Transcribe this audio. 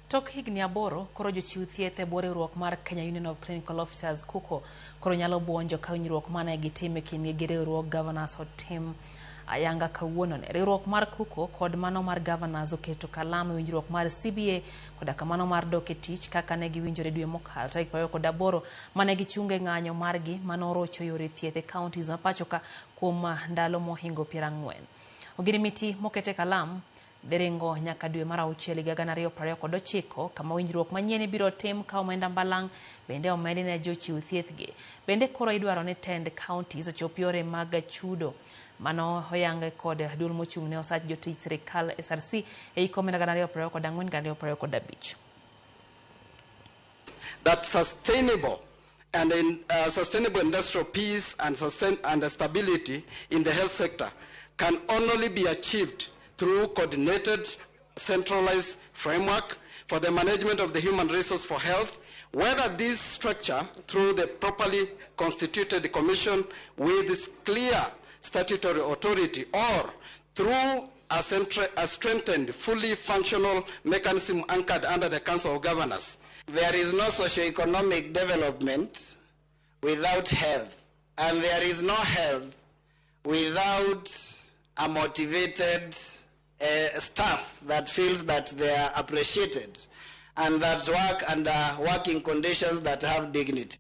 Tok higni 8, koro jochiw thieth e bwo riwruok mar Kenya Union of Clinical Officers KUCO koro nyalo buonjo ka winjruok mane gitimo e kindgi gi riwruog Governors otim ayanga kawuono ne. Riwruok mar KUCO kod mano mar Governors oketo kalam e winjruok mar CBA koda kamano mar dok e tich kaka ne giwinjore dwe mokalo tarik 28 mane gichungo e ng'anyo margi mane orocho yore thieth e counties ma pachoka kuom ndalo mohingo 40. Ogirimiti mokete kalam dhi ringo nyaka dwe mar auchiel higa 2029 kama winjruok manyien ibiro tim ka omenda mbalang' bende omedi ne jochiw thieth gi. Bende koro idwaro ni tend counties ochop yore mag chudo. Mano oyang kod duol mochung' ne osach jotich sirikal SRC e hik omenda 2024 2025. That sustainable and sustainable industrial peace and, sustain and stability in the health sector can only be achieved through coordinated, centralized framework for the management of the human resource for health, whether this structure through the properly constituted commission with its clear statutory authority or through a strengthened, fully functional mechanism anchored under the Council of Governors. There is no socio-economic development without health, and there is no health without a motivated staff that feels that they are appreciated and that work under working conditions that have dignity.